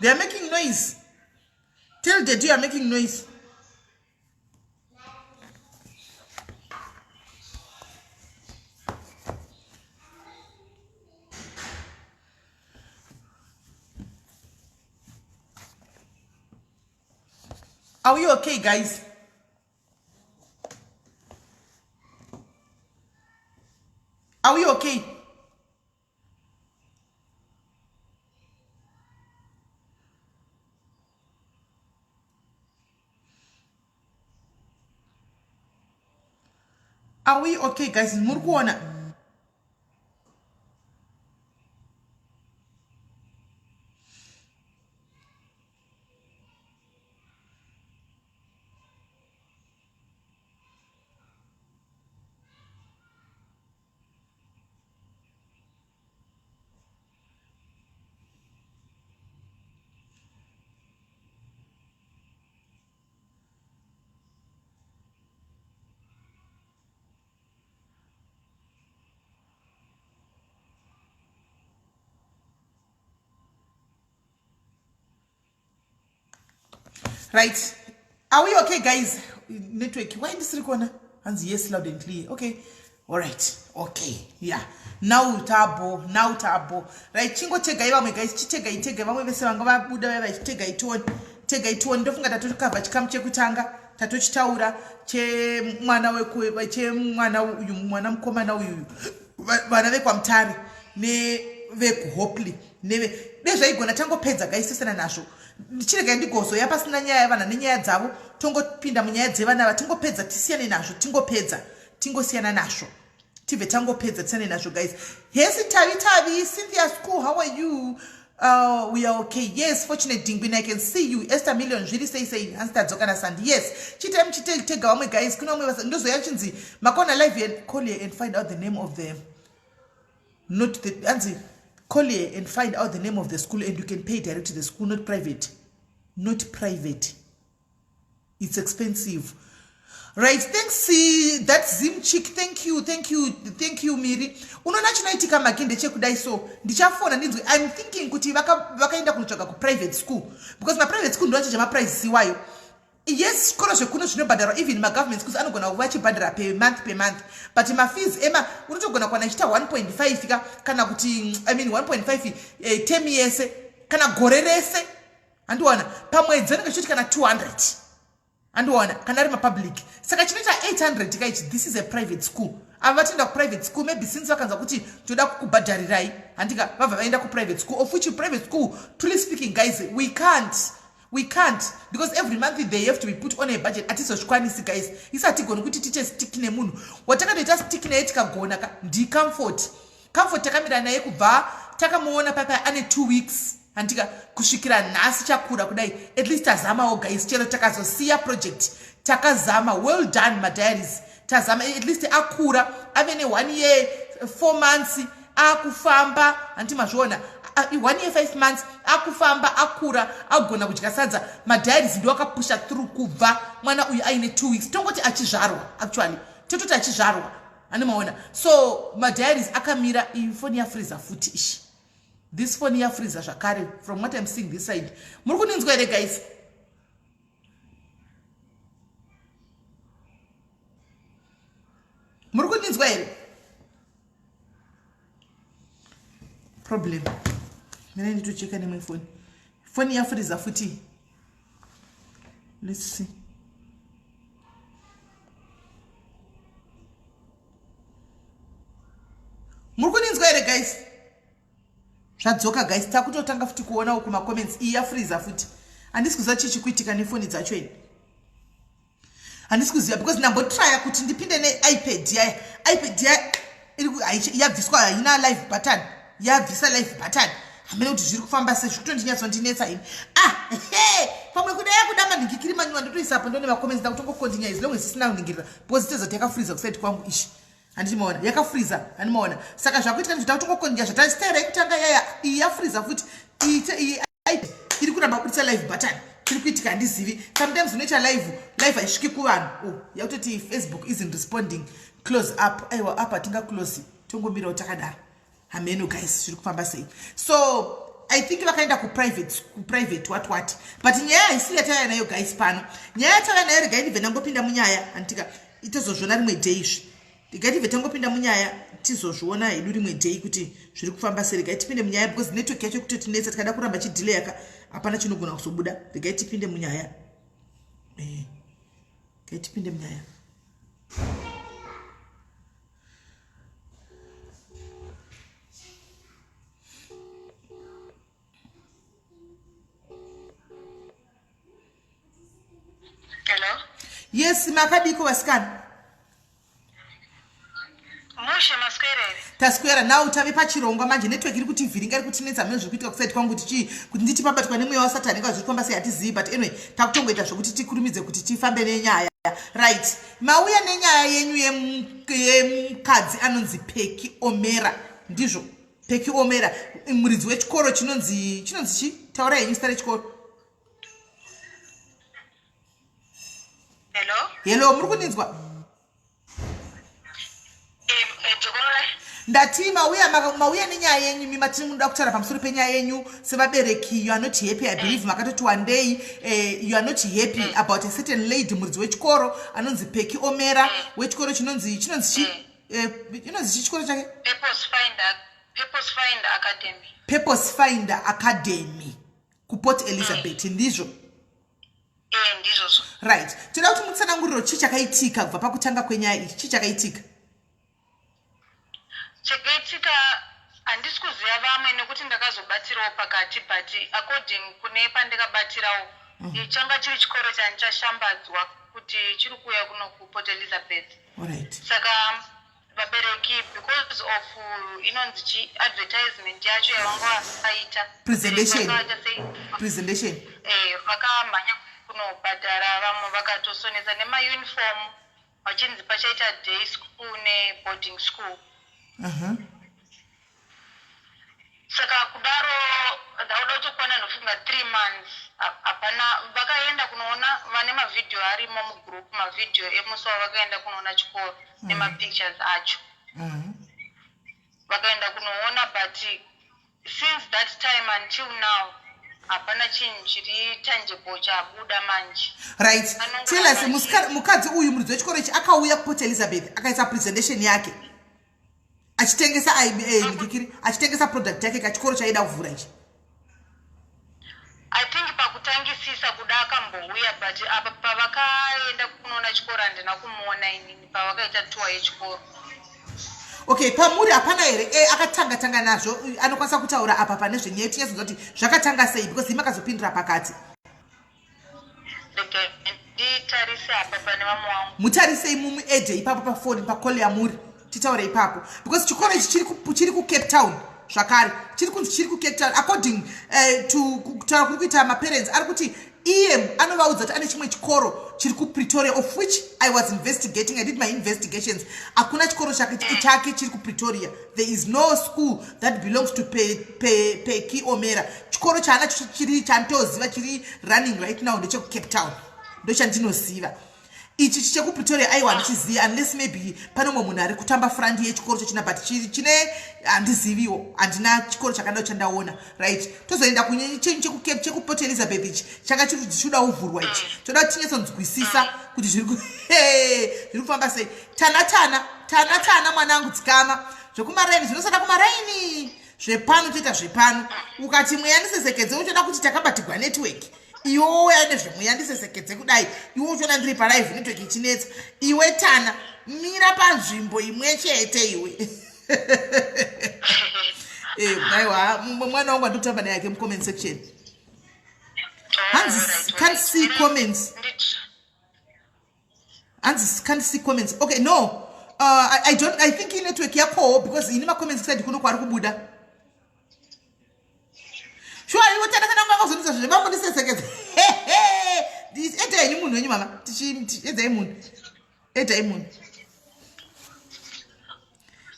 They are making noise. Tell daddy you are making noise. Are we okay, guys? Are we okay? Are we okay, guys? Muri kuona? Right, are we okay, guys? Network, why ndisiri kuona? Hanzi yes, loud and clear. Okay, all right, okay, yeah, now tabo, now tabo. Right, chingotegai vamwe, guys, chitegai, tegai vamwe vese vanga vabuda vaya vachitegai tione, tegai tione. Ndofunga tatokavha chikamu chekutanga, tatochitaura chemwana weku, chemwana uyu, mwana mukomana uyu, vana vekwaMutare nevekuHopley neve dezvaigona. Tangopedza, guys, tosiyana nazvo. Ndichiregai ndigozoya pasina nyaya yavana nenyaya dzavo, tongopinda munyaya dzevana ava, tingopedza, tisiyane nazvo, tingopedza, tingosiyana nazvo, tibve tangopedza, tisiyane nazvo, guys. Hesi Tavi, Tavi Cynthia School, how are you? We are okay. Yes, Fortunate Dingwin, I can see you. Esther Million, zviri sei sei? Hanzi tadzoka naSandi. Yes, chitai muchitega vamwe, guys. Kuna vamwe ndozoya chinzi makona live and call here and find out the name of the, not the, hanzi call here and find out the name of the school and you can pay direct to the school. Not private, not private, it's expensive. Right, thanks that Zim chick. Thank you, thank you, thank you. Miri, unoona chinoitika maki ndechekudai, so ndichafona ndinzwe. I'm thinking kuti vakaenda kunotsvaga kuprivate school because maprivate school ndoachacha maprices iwayo. Yes, zvikoro zvekuno zvinobhadharwa, even magovernment schools anogona kuva achibhadhara per month, per month, but mafees ema unotogona kuwana ichiita 1.5 ka, kana kuti, I mean, 1.5 term yese kana gore rese, handiwana pamwedzi anenge achitoti kana 200, handiwana, kana ari mapublic. Saka chinoita 800 kaichi. This is a private school. Ava vatoenda kuprivate school maybe since vakanzwa kuti toda kukubhadharirai, handika, vabva vaenda kuprivate school, of which private school, truly speaking, guys, we can't, we can't, because every month they have to be put on a budget. Hatizozvikwanisi, guys. Isi hatigoni kuti tiite stick nemunhu watakatoita stick naye tikagona ka ndicomfort. Comfort takamira naye kubva takamuona papa ane 2 weeks, handika, kusvikira nhasi chakura kudai. At least tazamawo, guys. Chero takazosiya project, takazama. Well done, madiaries. Tazama, at least akura ave ne1 year 4 months, akufamba, handiti mazviona? 1 year 5 months, akufamba, akura, agona kudya sadza. Madiaries ndo akapusha through kubva mwana uyu aine 2 weeks, tongoti achizvarwa, actually tototi achizvarwa, handimaona. So madiaries akamira. Iyi foni yafreeza futi ishi. This phone yafreeza zvakare from what I'm seeing this side. Muri kundinzwa here, guys? Muri kundinzwa here? Problem, mina nditocheka nemwe foni. Foni yafreeza futi. Let's see. Muri kundinzwa here, guys? Zvadzoka, guys. Takutotanga futi kuonawo kumacomments. Iyi yafreeza futi. Handisi kuziva chii chikuitika nefoni dzacho ini, handisi kuziva, because ndambotraya kuti ndipinde neipad yaya. iPad yaya yabviswa, haina live button, yabvisa live button. Hamene kuti zviri kufamba sei, zviri kutondinyatsondinetsa ini. Ah, he, pamwe kuda yakuda manhingikiri manyuwa, ndotoisapo, ndone macomments. Ndakutongokontinya as long as isina kuningirira, because tezoti yakafreeza kuside kwangu ishi, handichimaona? Yakafreeza, handimaona? Saka zvakuitika ndizvo, takutongokontinya zvatastera yekutanga yaya. Iyi yafreeza futi, iyi iri kuramba kubudisa live button. Chiri kuitika handizivi. Sometimes unoita live, live haisviki kuvanhu. Oh, yakutoti Facebook isn't responding, close up. Aiwa, apa hatingaclose, tongomirawo takadaro. Hameno, guys, zviri kufamba sei. So I think vakaenda kuprivate, kuprivate what what, but nyaya haisiri yatauya nayo guys pano. Nyaya yatauya nayo, regai ndibve ndangopinda munyaya, handitika itozozviona rimwe day izvi. Regai tibve tangopinda munyaya, tizozviona hedu rimwe day kuti zviri kufamba sei. Regai tipinde munyaya because network yacho kutotinetsa, tikada kuramba chidelay ka hapana chinogona kuzobuda. Regai tipinde munyaya, eh, regai tipinde munyaya. Hello? Yes, makadiko vasikana? Mushe, maswera here? Taswera. Now tave pachirongwa manje. Network iri kutivhiringa, iri kutinetsa mune zviri kuitika kuside kwangu, kuti chii, kuti nditi pabatwa nemweya wasatani ka, zviri kufamba sei hatizivi, but anyway takutongoita zvokuti tikurumidze kuti tifambe nenyaya. Right, mauya nenyaya yenyu yemukadzi anonzi Peki Omera, ndizvo? Peki Omera, muridzi wechikoro chinonzi chi, taurai henyu zita rechikoro. Hello? Hello, muri kundinzwa? Dzokorora. Ndati mauya nenyaya yenyu imi, matiri munoda kutaura pamusoro penyaya yenyu sevabereki. You are not happy, I believe makatoti wandei, you are not happy about a certain lady, muridzi wechikoro anonzi Peki Omera, wechikoro chinonzi chi, inonzi chi chikoro chake? Purpose Finder Academy. Purpose Finder Academy kuPort Elizabeth, ndizvo? Eh, ndizvozvo. Right, toda kuti mutsananguriro chii chakaitika kubva pakutanga kwenyaya iyi, chii chakaitika? Chakaitika handisi kuziva vamwe nekuti ndakazobatsirawo pakati, but according kune pandikabatirawo, changa chiri chikoro chandichashambadzwa kuti chiri kuuya kuno kuPort Elizabeth. Saka vabereki, because of inonzi chi advertisement yacho yavanga vaita. Presentation. Vaita sei? Presentation. Vakamhanya kunobhadhara, vamwe vakatosonesa nemauniform, vachinzi pachaita day school neboarding school. Saka kudaro ndauda kutokwana ndofunga 3 months, hapana vakaenda kunoona. Vane mavhidhiyo arimo mugroup, mavhidhiyo emusi wavakaenda kunoona chikoro nemapictures acho. Vakaenda kunoona, but since that time until now hapana chinhu chiri tangible chabuda manje. Right, tell us, mukadzi uyu, muridzi wechikoro ichi, akauya kuPort Elizabeth akaisa presentation yake achitengesa ndikiri achitengesa product yake kachikoro chaida kuvhura ichi. I think pakutangisisa kuda akambouya, but apa pavakaenda kunoona chikoro handina kumuona inini pavakaita tour yechikoro. Okay, pamuri hapana here akatanga tanga nazvo, anokwanisa kutaura apa pane zvenyaya, tinyatsonzwa kuti zvakatanga sei, because imi akazopindura pakati? Rega nditarise apa pane vamwe wangu. Mutarisei, mumuede ipapo pafoni, pacall yamuri, titaure ipapo, because chikoro ichi chiri kuCape Town zvakare, chiri kunzi chiri kuCape Town according to kutaura kuri kuita maparents. Ari kuti iye anovaudza kuti ane chimwe chikoro chiri kuPretoria, of which I was investigating, I did my investigations. Hakuna chikoro chake chiri kuPretoria. There is no school that belongs to Peki Omera. Chikoro chaanacho chiri chanditoziva chiri running right now ndechekuCape Town, ndochandinoziva. Ichi chekuPretoria, aiwa, handichizivi, unless maybe pane umwe munhu ari kutamba front yechikoro chechina, but chine handiziviwo, handina chikoro chakadaro chandaona. Right, tozoenda kunye chekuCape, chekuPort Elizabeth ichi changa chiri chichida kuvhurwa ichi. Toda kuti tinyatsonzwisisa kuti zviri kufamba sei. Tana, tana, tana, tana, mwanangu, dzikama. Zvekumaraini zvinosada kumaraini, zvepano toita zvepano. Ukati mweya ndisesekedze, uchoda kuti takabatirwa network, iwe uya nezvemweya ndisesekedze kudai, iwe uchiona ndiri palive, network ichinetsa. Iwe Tana, mira panzvimbo imwe chete iwe. Aiwa, mwana wangu andikutamba naye ake mucomment section, hanzi can't see comments, hanzi can't see comments. Okay, no, I don't, I think inetwork yakowo, because ini macomments kuside kuno kwari kubuda. Sure, iwe Tana, kana ungakazonisa zvemambo ndisesekedza, eda henyu munhu wenyu mama, edzai munhu, edai munhu.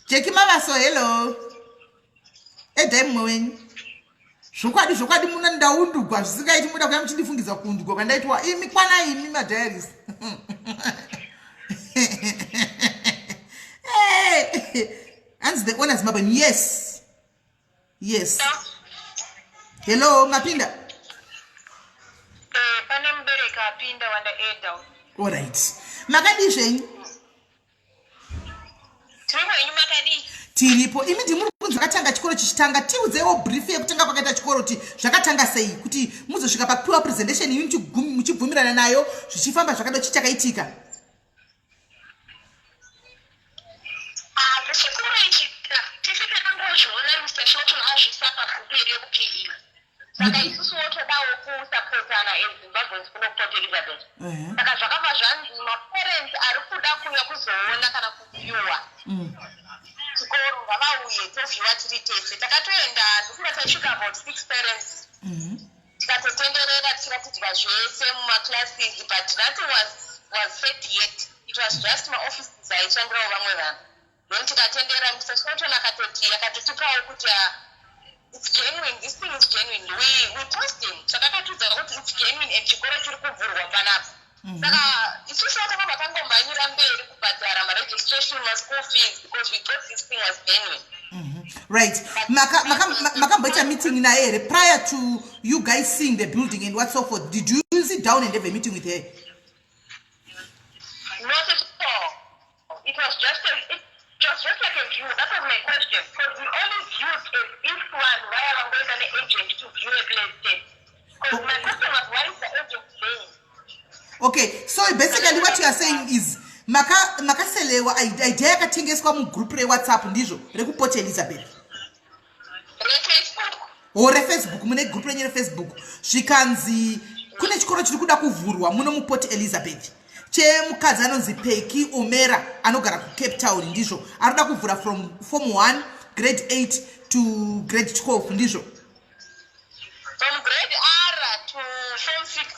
Jeki Mavaso, hello, edai mumwe wenyu. Zvokwadi, zvokwadi, muna ndaundugwa zvisingaiti, muda kuya muchindifungidza kuundugwa kwandaitwa. Imi kwana imi madiaries. Hanzi the owner Zimbabwean. Yes. Hello, mapinda? Eh, pane mubereki apinda wanda eda. Alright. Makadii zvenyu? Tiripo henyu makadii? Tiripo. Imi ndimuri kunzi zvakatanga chikoro chichitanga. Tiudzeiwo brief yekutanga kwakaita chikoro kuti zvakatanga sei kuti muzosvika pakupiwa presentation imi muchibvumirana nayo zvichifamba zvakadai chii chakaitika? Ah, chikoro ichi tese takangozviona Mr. Shelton azviisa pagroup yedu yekuPE. Saka isusuwo todawo kusapotana as Zimbabweans kuno kuPort Elizabeth. Saka zvakabva zvanzi maparents ari kuda kuuya kuzoona kana kuviewa chikoro ngavauye toviewa tiri tese. Takatoenda ndofunga taisvika about six parents. Tikatotenderera tichiratidzwa zvese mumaclasses but nothing was, was set yet. It was just maoffices aishandirawo vamwe vanhu. Then tikatenderera Mr. Shelton akatoti akatotipawo kuti ah, it's genuine, this thing is genuine. We trust him. Saka akatiudza kuti it's genuine and chikoro chiri kuvhurwa panapa. Saka isusu takabva tangomhanyira mberi kubhadhara maregistration maschool fees because we thought this thing was genuine. Right. Makamboita meeting naye here prior to you guys seeing the building and what so forth? Did you sit down and have a meeting with her? Not at all. It was just a, it was just like a view. That was my question. Because we only viewed as if one vaya vangoenda neagent to view a place then. Because my question was, why is the agent there? Okay, so basically what you are saying is makaselewa idea yakatengeswa mugroup reWhatsApp ndizvo rekuPort Elizabeth? ReFacebook. O reFacebook, mune group renyu reFacebook, zvikanzi kune chikoro chiri kuda kuvhurwa muno muPort Elizabeth chemukadzi anonzi Peki Omera anogara kuCape Town, ndizvo? Arikuda kuvhura from form 1 grade 8 to grade 12, ndizvo? From grade R to form 6.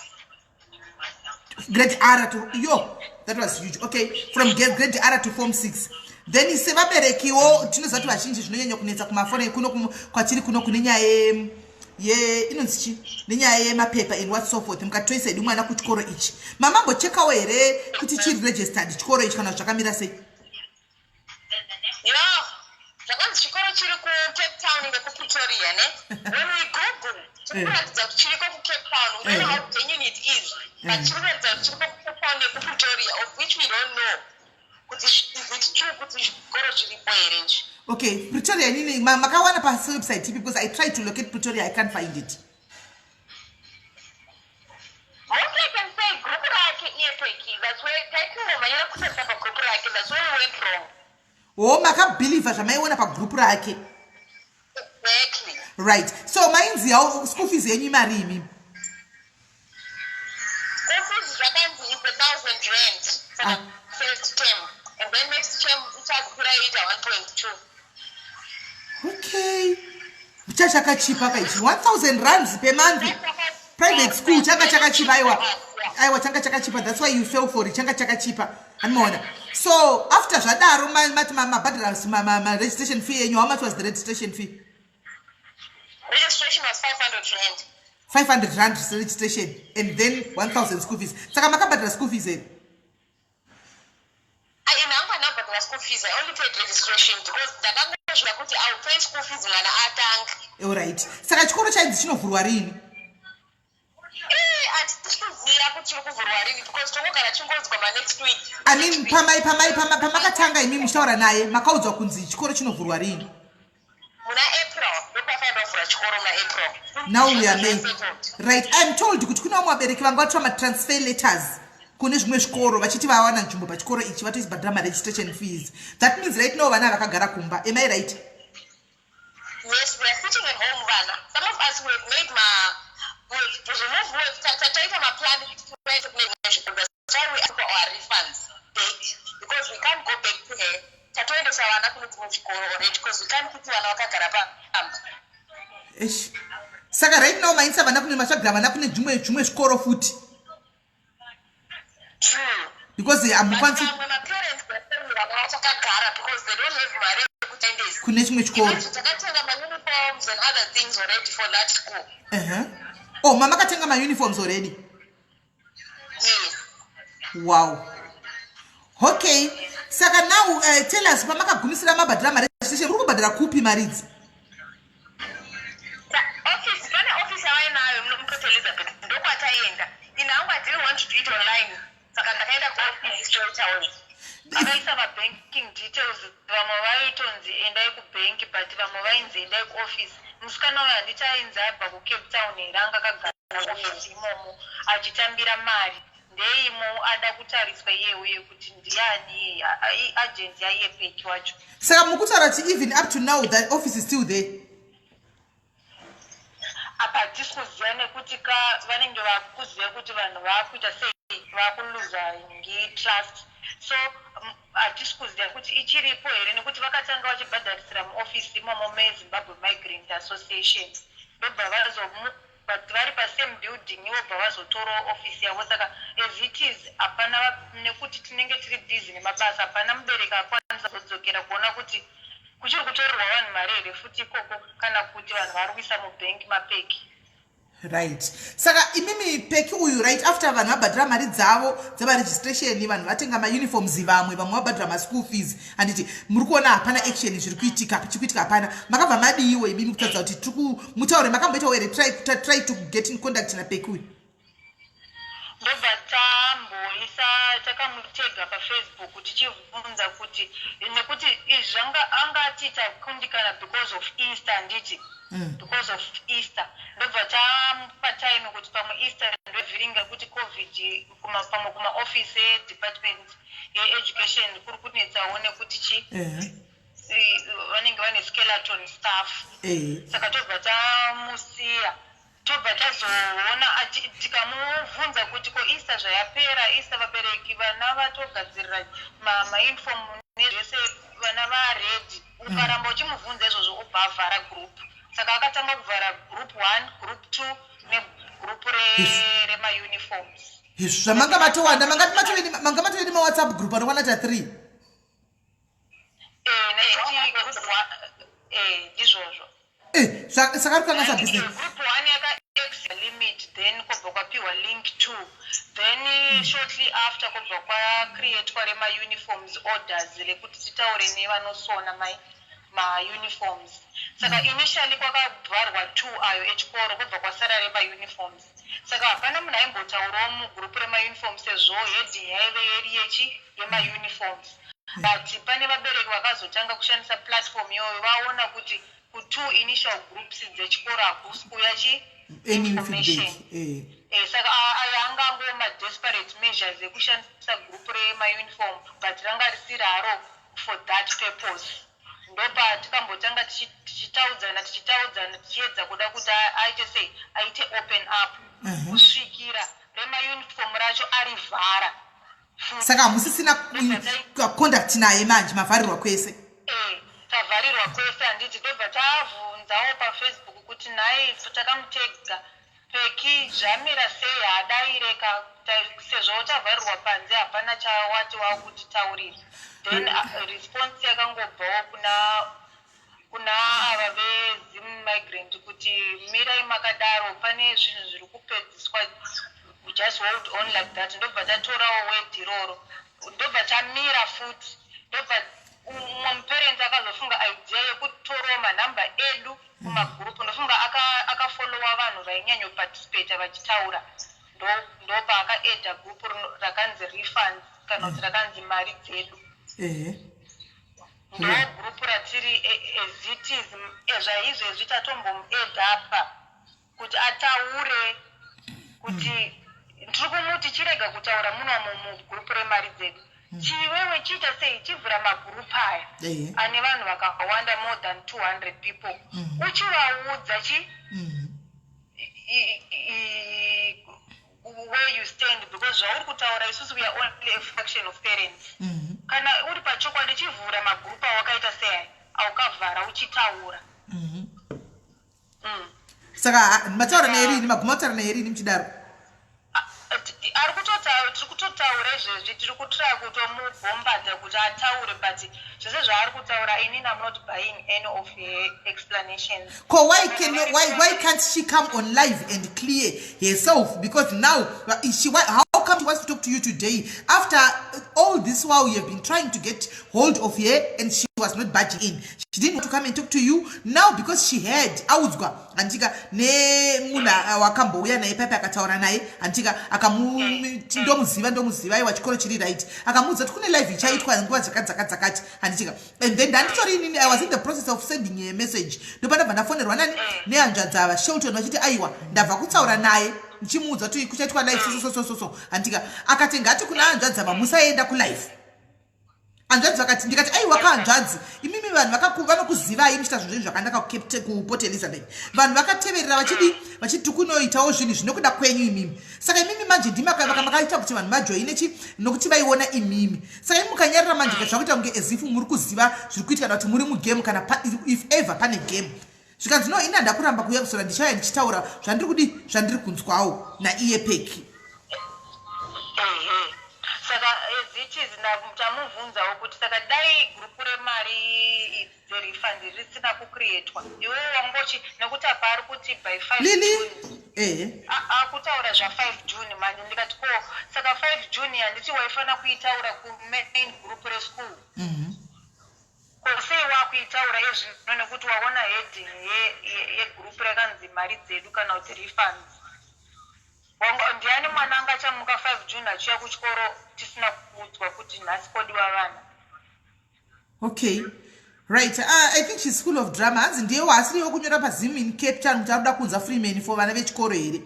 Grade R to, yo, that was huge. Okay, from grade R to form 6. Then sevaberekiwo tinoziva kuti vazhinji zvinonyanya kunetsa kumafoni kuno kwatiri kuno kune nyaya ye inonzi chi nenyaya yemapepa and what so forth. Mukatoisa hedu mwana kuchikoro ichi, mamambochekawo here kuti chiri registered chikoro ichi kana zvakamira sei? Yo, zvakanzi chikoro chiri kuCape Town nekuPretoria ne. When we Google, chiri kuratidza kuti chiriko kuCape Town. We don't know how genuine it is, but chiri kuratidza kuti chiriko kuCape Town nekuPretoria, of which we don't know kuti is it true kuti zvikoro zviripo here izvi. Okay, Pretoria inini makawana pawebsite ipi? Because I tried to locate Pretoria, I can't find it. Most I can say group rake iye Peki. That's where taitingomhanyira kutarisa pagroup rake. That's where we went wrong. O, makabhilivha zvamaiona pagroup rake? Exactly. Right, so mainzi yawo school fees yenyu imari imi? School fees zvakanzi is R1,000 for the first term. And then next term ichakwira yoita 1.2. Okay, chachakachipa kaichi, 1000 rands per month, private school. Changa chakachipa. Aiwa, aiwa, changa chakachipa. That's why you fell for it, changa chakachipa, anomaona. So after zvadaro mati mabhadhara maregistration fee yenyu. How much was the registration fee? Registration was 500 rand. 500 rand registration and then 1000 school fees. Saka makabhadhara school fees here? Ini hangu handina kubhadhara school fees. I only paid registration because ndakangozviva kuti I will pay school fees mwana atanga. Alright, saka chikoro chainzi chinovhurwa rini? Eh, hatisi kuziva kuti chiri kuvhurwa rini because tongogara chingonzwa manext week. I mean, pamai pamai pamakatanga imi muchitaura naye, makaudzwa kunzi chikoro chinovhurwa rini? Muna April ndopafanira kuvhura chikoro, muna April. Now we are May, right? I'm told kuti kune vamwe vabereki vanga vatora matransfer letters kune zvimwe zvikoro vachiti vawana nzvimbo pachikoro ichi, vatoisibhadhara maregistration fees. That means right now vana vakagara kumba, am I right? Yes, we are sitting at home vana. Some of us, we have made ma we have removed, we have taita maplan kuti tiende kune zvimwe zvikoro. That's why we ask for our refunds back, because we can't go back to her. Tatoendesa vana kune dzimwe zvikoro already because we can't keep vana vakagara pamba. Eish. Saka right now maisa vana kune matsvagira vana kune zvimwe zvikoro futi? True. Because hamukwanisi. Vamwe maparents vana vachakagara because they don't have mari yekuendesa kune chimwe chikoro. Imagine, takatenga mauniforms and other things already for that school. Oh, mamakatenga mauniforms already? Yes. Wow, okay. Saka now tell us pamakagumisira mabhadhara maregistration, uri kubhadhara kupi mari idzi? Office, pane Vainzi endai kuoffice. Musikana uyo, handiti ainzi abva kuCape Town here? Anga akagara kuofisi imomo achitambira mari ndeimo. Ada kutariswa iye uye kuti ndiani agent yaiye Peki wacho. Saka mukutaura kuti even up to now that office is still there? Apa hatisi kuziva, nekuti ka vanenge vakuziva kuti vanhu vaakuita sei, vakuluza ngi trust. So hatisi kuziva kuti ichiripo here, nekuti vakatanga vachibhadharisira muofisi imomo meZimbabwe Migrant Association, ndobva vazo, but vari pasame building, vobva vazotorawo ofisi yavo. Saka as it is, hapana, nekuti tinenge tiri busy nemabasa, hapana mubereki akwanisa kuzodzokera kuona kuti kuchiri kutorerwa vanhu mari here futi ikoko, kana kuti vanhu vari kuisa mubhengi mapeki. Right, saka imimi, Peki uyu, right after vanhu vabhadhara mari dzavo dzemaregistration, vanhu vatenga mauniforms, vamwe vabhadhara maschool fees, handiti muri kuona hapana action zviri kuitika, chikuitika hapana, makabva madiiwo imimi kutaridza kuti tiri mutaure? Makamboitawo here try to get in contact naPeki uyu? Ndobva tamboisa, takamutega paFacebook tichibvunza kuti, nekuti izvi zvanga anga atiita kundikana because of Easter, handiti? Because of Easter, ndobva tamupa time kuti pamwe Easter ndovhiringa kuti COVID, pamwe kumaofisi eDepartment yeEducation kuri kunetsawo nekuti chi vanenge vane skeleton staff. Saka tobva tamusiya, tobva tazoona tikamubvunza kuti ko Easter zvayapera, Easter vabereki vana vatogadzirira mauniform nezvese, vana vaready? Ukaramba uchimubvunza izvozvo, obva avhara group. Saka akatanga kuvhara group one, group two negroup remauniforms. Izvo zvamanga matowanda, manga matove nemaWhatsApp group anokwana ta 3. Nekuti group one, ndizvozvo. Saka ari kukanganisa business. Group one yaka exceed limit, then kwobva kwapiwa link two, then shortly after kwobva kwacreatwa remauniforms orders, rekuti titaure nevanosona mauniforms. Saka initially kwakavharwa two ayo echikoro, kwobva kwasara remauniforms. Saka hapana munhu aimbotaurawo mugroup remauniforms, sezvo heading yaive yeri yechi yemauniforms. But pane vabereki vakazotanga kushandisa platform iyoyo, vaona kuti kutwo initial groups dzechikoro hakusi kuuya chi any information. Feedback. Saka aya anga angova madesperate measures ekushandisa group remauniform, but ranga risiri haro for that purpose. Ndopa tikambotanga tichitaudzana, tichitaudzana, tichiedza kuda kuti aite sei, aite open up, kusvikira remauniform racho arivhara. Saka hamusisina contact naye manje, mavharirwa kwese? Tavharirwa kwese, handiti? Ndobva tavhunzawo paFacebook kuti nhai, takamutega Peki, zvamira sei? Haadaireka, sezvo tavharirwa panze, hapana chawati wakutitaurira. Then response yakangobvawo kuna ava veZim Migrant kuti mirai makadaro, pane zvinhu zviri kupedziswa, just hold on like that. Ndobva tatorawo word iroro, ndobva tamira futi. Ndobva umwe muparent akazofunga idea yekutorawo manhamba edu kumagurupu. Ndofunga akafollowa vanhu vainyanyoparticipata vachitaura, ndopaakaedha gurupu rakanzi refunds, kana kuti rakanzi mari dzedu. Ndo gurupu ratiri as it is. Zvaizvezvi tatombomuedha apa kuti ataure kuti tiri kumuti chirega kutaura munomu mugurupu remari dzedu. Chiwewe chiita sei, chivhura magurupu aya ane vanhu vakawanda, more than 200 people, uchivaudza chi where you stand, because zvauri kutaura isusu, we are only a fraction of parents. Kana uri pachokwadi, chivhura magurupu awakaita sei, aukavhara uchitaura. Saka mataura naye rini? Maguma kutaura naye rini muchidaro? Ari kutotaura, tiri kutotaura izvezvi, tiri kutraya kutomubombardha kuti ataure, but zvese zvaari kutaura, inini am not buying any of her explanations. Ko why can't she come on live and clear herself? Because now how come she wants to talk to you today after all this while you have been trying to get hold of her and she was not budging in. She didn't want to come and talk to you now because she had audzwa, handika, nemunhu wakambouya naye paipe, akataura naye, handika, ndomuziva, ndomuziva, aiwa, chikoro chiri right. Akamuudza kuti kune live ichaitwa nguva dzakati dzakati dzakati, handitika. And then ndanditori inini, I was in the process of sending a message, ndopandabva ndafonerwa nani, nehanzvadzi ava, Shelton, vachiti, "Aiwa, ndabva kutaura naye ndichimuudza kuti kuchaitwa live so so so so so," handika. Akati, "Ngati kuna hanzvadzi ava, musaenda kulive." Hanzvadzi vakati, ndikati, "Aiwa kahanzvadzi, imimi vanhu vanokuzivai muchiita zvinhu zvenyu zvakanaka kuPort Elizabeth. Vanhu vakateverera vachidi, vachiti kunoitawo zvinhu zvinokuda kwenyu imimi. Saka imimi manje ndimi makaita kuti vanhu vajoine chi, nokuti vaiona imimi. Saka imi mukanyarira manje, zvakuita kunge as if muri kuziva zviri kuitika, kana kuti muri mugame, kana if ever pane game." Zvikanzi, "No, ini handakuramba kuuya kusora, ndichauya ndichitaura zvandiri kudi, zvandiri kunzwawo naiye Peki." Ehe, saka as it is, tamubvunzawo kuti saka dai gurupu remari idzi dzerefund risina kucreatwa, iwewe wangochi, nekuti apa ari kuti by 5 Lili June. Akutaura zva5 June manje. Ndikati, "Ko saka 5 June handiti waifanira kuitaura kumain group reschool? Ko sei wakuitaura ezvino, nekuti waona heading yegroup rakanzi mari dzedu kana kuti refunds? Ndiani mwana angachamuka 5 June achiuya kuchikoro tisina kuudzwa kuti nhasi kodiwa vana?" Okay, right. I think she's full of drama. Hanzi ndiye waasiriwo kunyora paZim in Cape Town kuti arikuda kuunza Freeman for vana vechikoro here?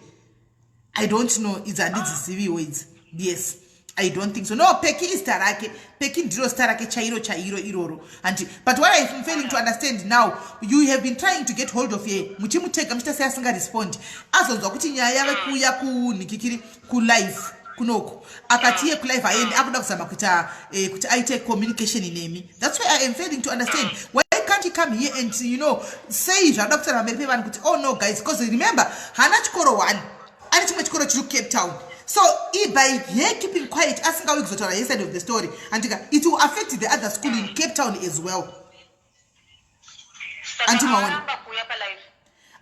I don't know, idzi handidziziviwo idzi. Yes, I don't think so, no. Peki izita rake, Peki ndiro zita rake chairo chairo iroro, handi? But what I'm failing to understand now, you have been trying to get hold of her, muchimutega, muchiita sei, asingarespondi. Azonzwa kuti nyaya yave kuuya kunhikikiri, kulive kunoku, akati iye kulive aendi, akuda kuzama kuita kuti aite communication nemi. That's why I am failing to understand, why can't he come here and say zvaada kutaura pamberi pevanhu kuti, "Oh no, guys"? Because remember, haana chikoro one, ane chimwe chikoro chiri kuCape Town. So by her keeping quiet, asingauyi kuzotaura her side of the story, andika, it will affect the other school in Cape Town as well. Saka Andimaona. aramba kuuya palive.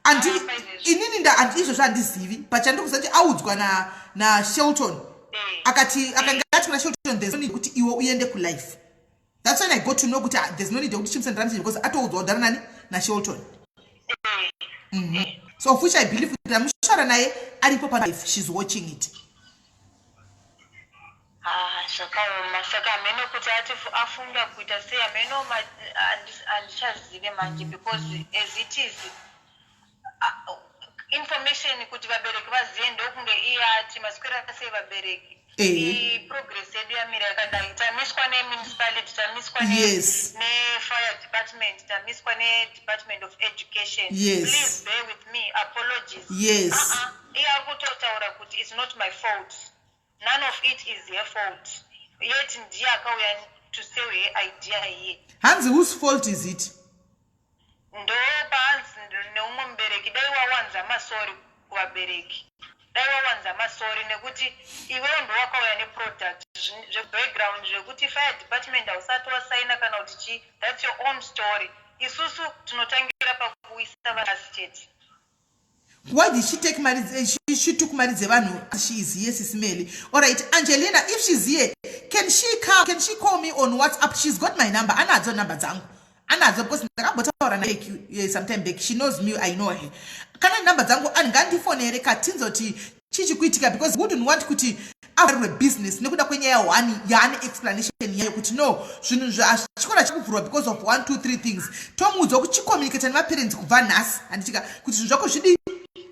Andi Aramba izvezvi. Inini nda izvozvo handizivi, but chandiri kuti audzwa naShelton akati, akanga ati kuna Shelton, "There's no need kuti iwe uende kulive." That's when I got to know kuti, ah, there's no need yekuti chimusendera message, because atoudzwa kudhara nani, naShelton. So of which I believe kuti amushara naye aripo palive, she's watching it. Ah, zvakaoma. Saka hameno kuti ati afunga kuita sei, hameno, handichazive manje, because as it is, information kuti vabereki vazive, ndokunge iye ati, "Maswera sei vabereki?" Progress yedu yamira yakadai, tamiswa nemunicipality, tamiswa nefire department, tamiswa nedepartment of education. Please bear with me, apologies. Iye ari kutotaura kuti, "It's not my fault, none of it is her fault," yet ndiye akauya to sell her idea iye. Hanzi, "Whose fault is it?" Ndo paanzi neumwe mubereki, "Dai wawanza masorry kuvabereki, dai wawanza masorry, nekuti iwewo ndowakauya neproduct. Zvebackground zvekuti fire department hausati wasaina kana kuti chii, that's your own story. Isusu tinotangira pakuisa vasi chete." Why did she take mari? She took mari dzevanhu. She is here, Sisimeli. All right, Angelina, if she's here, can she come? Can she call me on WhatsApp? She's got my number, anadzo number dzangu, anadzo, because ndakambotaura naye sometime back. She knows me, I know her. Kana namba dzangu, angandifonere katinzoti chichi kuitika, because wouldn't want kuti avharirwe business nekuda kwenyaya one yaane explanation yayo kuti, no, zvinhu chikoro chikuvhurwa because of one, two, three things. Tomuudza kuti chicommunicata nemaparents kubva nhasi, handitika, kuti zvinhu zvako zvidi,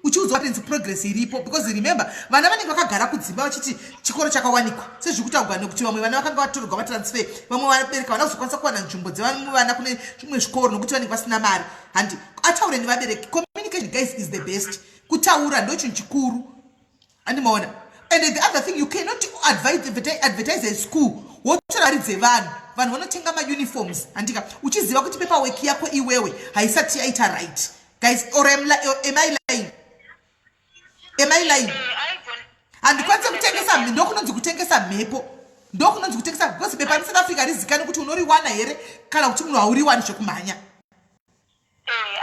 uchiudzwa parents progress iripo. Because remember, vana vanenge vakagara kudzimba vachiti chikoro chakawanikwa, sezviri kutaurwa, nekuti vamwe vana vakanga vatorerwa vatransfer, vamwe vabereki havana kuzokwanisa kuwana nzvimbo dzevamwe vana kune zvimwe zvikoro nokuti vanenge vasina mari. Handi ataure nevabereki. Communication, guys, is the best. Kutaura ndo chinhu chikuru, andimaona. And the other thing, you cannot advertise a school, wotora mari dzevanhu, vanhu vanotenga mauniforms, handika, uchiziva kuti paperwork yako iwewe haisati yaita right. Guys, or am I lying? Am I lying? Handikwanisi kutengesa, ndokunonzi kutengesa mhepo, ndokunonzi kutengesa, because bepa reSouth Africa rizikani kuti unoriwana here kana kuti munhu hauriwani zvekumhanya.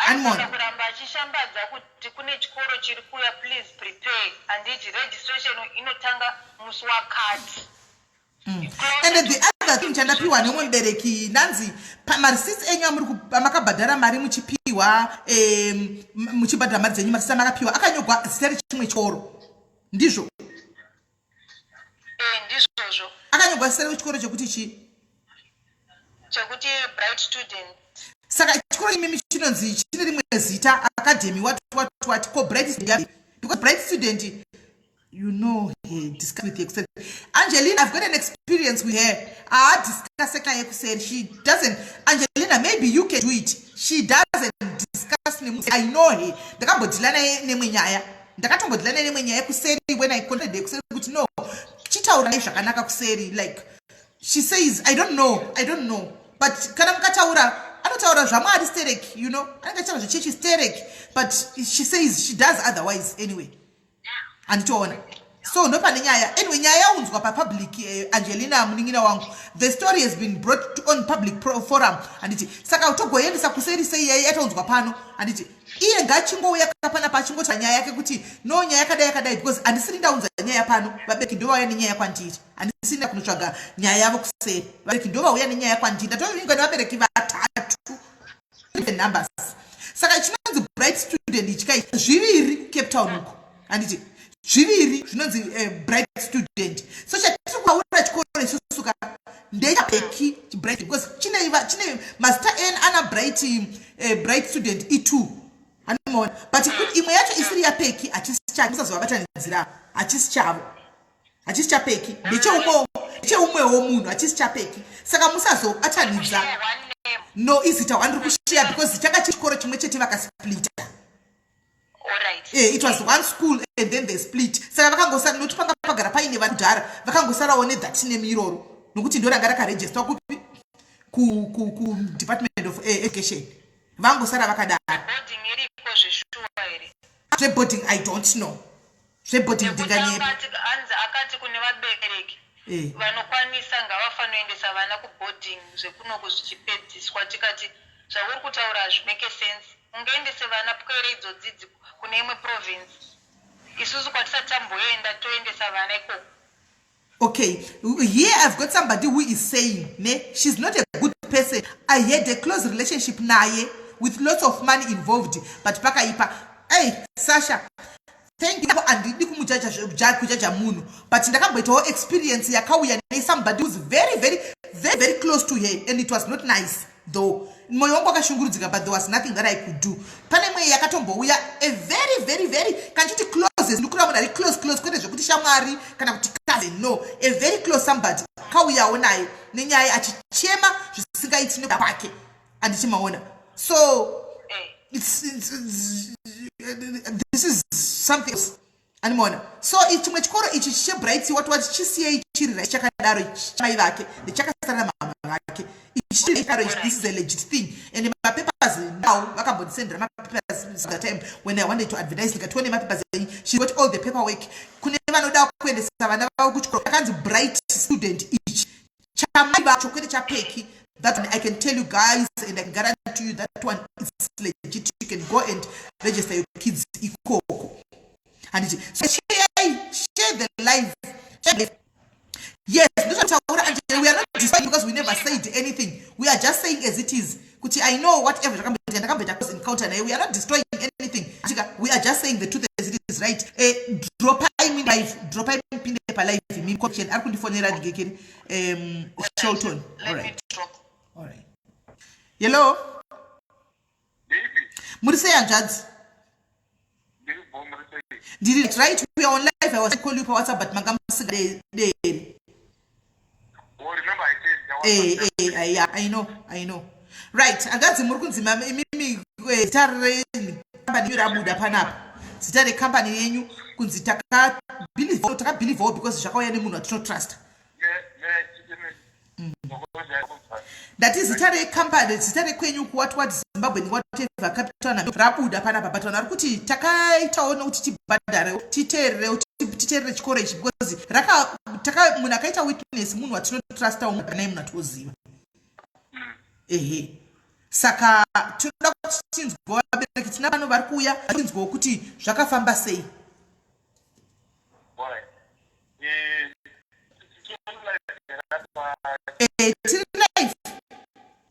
Anogona kuramba achishambadza kuti kune chikoro chiri kuuya, please prepare, handiti registration inotanga musi wakati. And the other Another thing chandapiwa neumwe mubereki, ndanzi pamareceipts enyu amuri amakabhadhara mari muchipiwa, muchibhadhara mari dzenyu, mareceipts amakapiwa akanyogwa zita rechimwe chikoro, ndizvo? Eh, ndizvozvo. Akanyogwa zita rechikoro chekuti chii? Chekuti Bright Student. Saka chikoro imimi chinonzi chine rimwe zita, academy, what what what. Ko Bright Student? Because Bright Student, you know he discuss with you. Angelina, I've got an experience with her. Haadiscusse naye kuseri. She doesn't. Angelina, maybe you can do it. She doesn't discuss nemunhu. I know her. Ndakambodhila naye nemwe nyaya, ndakatombodhila naye nemwe nyaya kuseri when I contacted her kuseri kuti no, chitaura naye zvakanaka kuseri. Like she says, "I don't know, I don't know." But kana mukataura, anotaura zvamwari sterek, anenge achitaura zvechechi sterek, but she says she does otherwise. Anyway, handitoona. So ndopane nyaya. Anyway, nyaya yaunzwa papublic. Angelina, munin'ina wangu, the story has been brought on public forum, handiti? Saka togoendesa kuseri sei yai yataunzwa pano, handiti? Iye ngachingouya kapanapa achingotaura nyaya yake kuti no, nyaya yakadai yakadai, because handisiri ndaunza nyaya pano. Vabereki ndo vauya nenyaya kwandiri. Handisiri kunotsvaga nyaya yavo kuseri. Vabereki ndo vauya nenyaya kwandiri. Ndatovingwa nevabereki vatatu, numbers. Saka chinonzi Bright Student ichikai zviviri Cape Town uko, handiti? Zviviri zvinonzi Bright Student. So chatiri kutaura chikoro isusu ka ndechaPeki Bright, because chine mazita n ana Bright, Bright Student e2, handimaona? But kuti imwe yacho isiri yaPeki, hachisi chake. Musazovabatanidzira. Hachisi chavo, hachisi chaPeki, ndecheumwewo munhu, hachisi chaPeki. Saka musazobatanidza. Share one name. No, izita wandiri kushare because changa chikoro chimwe chete, vakasplita. Alright. It was one school and then they split. Saka vakangosara nokuti panga pagara paine vanhu vakangosarawo nethat name iroro, nokuti ndo ranga rakaregisterwa kupi? Kudepartment of Education. Vangosara vakadaro. Boarding iriko zveshuwa here? Zveboarding, I don't know zveboarding. Nekuti ndinganyepa. Anzi akati kune vabereki vanokwanisa ngavafanoendesa vana kuboarding zvekunoku zvichipedziswa. Tikati zvauri kutaura hazvimake sense. Ungaendese vana pwere idzodzidzi kune imwe province, isusu kwatisati tamboenda, toendesa vana ikoko? Okay, here I've got somebody who is saying ne, she's not a good person. I had a close relationship naye with lots of money involved, but pakaipa. Hey Sasha, thank you. Handidi kumujaja munhu, but ndakamboitawo experience yakauya nesomebody who's very very very very close to her, and it was not nice though. Mwoyo wangu wakashungurudzika, but there was nothing that I could do. Pane imwe yakatombouya, a very very very, kanchiti closest, ndikura munhu ari close close, kwete zvekuti shamwari kana kuti cousin, no, a very close somebody, kauyawo naye nenyaya achichema zvisingaiti nekuda kwake, andichimaona? So this is something else, animaona? So chimwe chikoro ichi cheBright what what, chisiyei chiri right chakadaro, chamai vake nechakasara namama vake ichidaro. This is a legit thing, and mapapers now, vakambondisendera mapapers the time when I wanted to advertise. Ndikatione mapapers enyu. She got all the paperwork. Kune vanoda kuendesa vana vavo kuchikoro akanzi Bright Student ichi chamai vacho, kwete chaPeki. That one I can tell you guys and I can guarantee you that one is legit. You can go and register your kids ikoko, handiti? So share the live, share the. Yes, ndozvataura Angela. We are not destroying because we never said anything. We are just saying as it is kuti I know whatever zvakamboitika, ndakamboita close encounter naye. We are not destroying anything. Chika, we are just saying the truth as it is, right? Dropai mi live, dropai mupinde palive mi question. Ari kundifonera ndingekeri, Shelton. Let all me right. drop. All right, hello. Baby, Muri sei, hanzvadzi? Ndiri bho, muri sei? Ndiri right. We are on live. I was call you pawhatsapp, but manga musingaderi. Oh, remember I said that was Yeah, I know, I know. Right, hanzvadzi, muri kunzi imimi zita rekambani yenyu rabuda panapa, zita rekambani yenyu, kunzi takabhilivhawo because zvakauya nemunhu watinotrust. Ndati zita rekambani, zita rekwenyu kuwhat what Zimbabwe, whatever, Capital, rabuda panapa, but vanhu vari kuti takaitawo nokuti tibhadharewo, titeererewo, titeerere chikoro ichi because munhu akaita witness munhu watinotrustawo naye, munhu atoziva. Ehe, saka tinoda kuti tinzwewo vabereki tina pano vari kuuya, tinzwewo kuti zvakafamba sei. All right. Eh, Tiri live.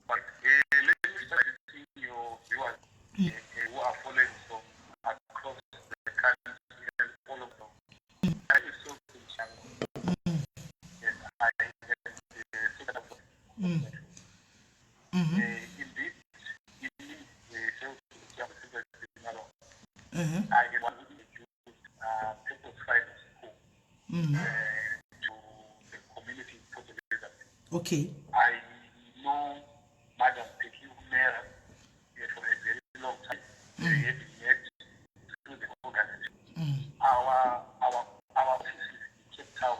But let me start greeting your viewers who are following from across the country and all over. I am Sophie Chango. And I am the secretary of indeed, in Sophie Chango, Secretary General, I am one who introduced Purpose Finance School to the community in Port Elizabeth. I know Madam Peggy Mera for a very long time. We have met through the organization. Our offices in Cape Town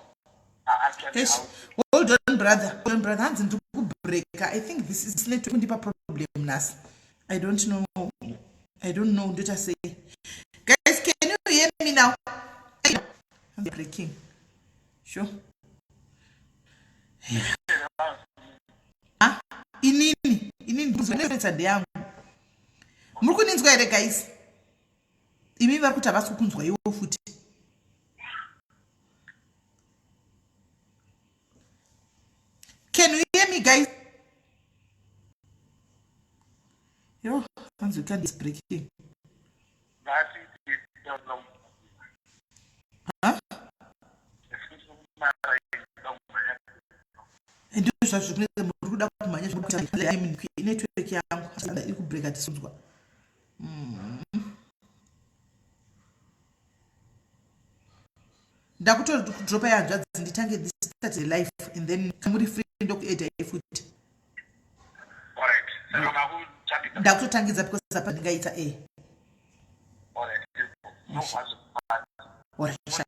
are actually Eish, out. Hold on, brother. Hold on, brother. Hanzi ndiri kubreaka. I think this is network kundipa problem nhasi. I don't know. I don't know ndoita sei. Guys, can you hear me now? Hanzi breaking. Sure. Ah, inini inini ndinzwa ndeyangu. Muri kuninzwa here, guys? Imi vari kuti havasi kukunzwa iwo futi. Can you hear me, guys? Yo, hanzi can't is breaking. That is the Huh? Ndizvo zvazvo kunenge muri kuda kumhanya, network yangu iri kubreaka, tisunzwa. Ndakutodropa yanzvadzi, nditange this, start the live, and then muri free ndokuedai futi. All right. Saka makutambidza. Ndakutotangidza because apa ndingaita a All right. No, Alright, sha.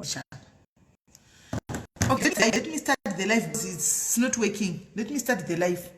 Sha. Okay, let me start the live. It's not working. Let me start the live.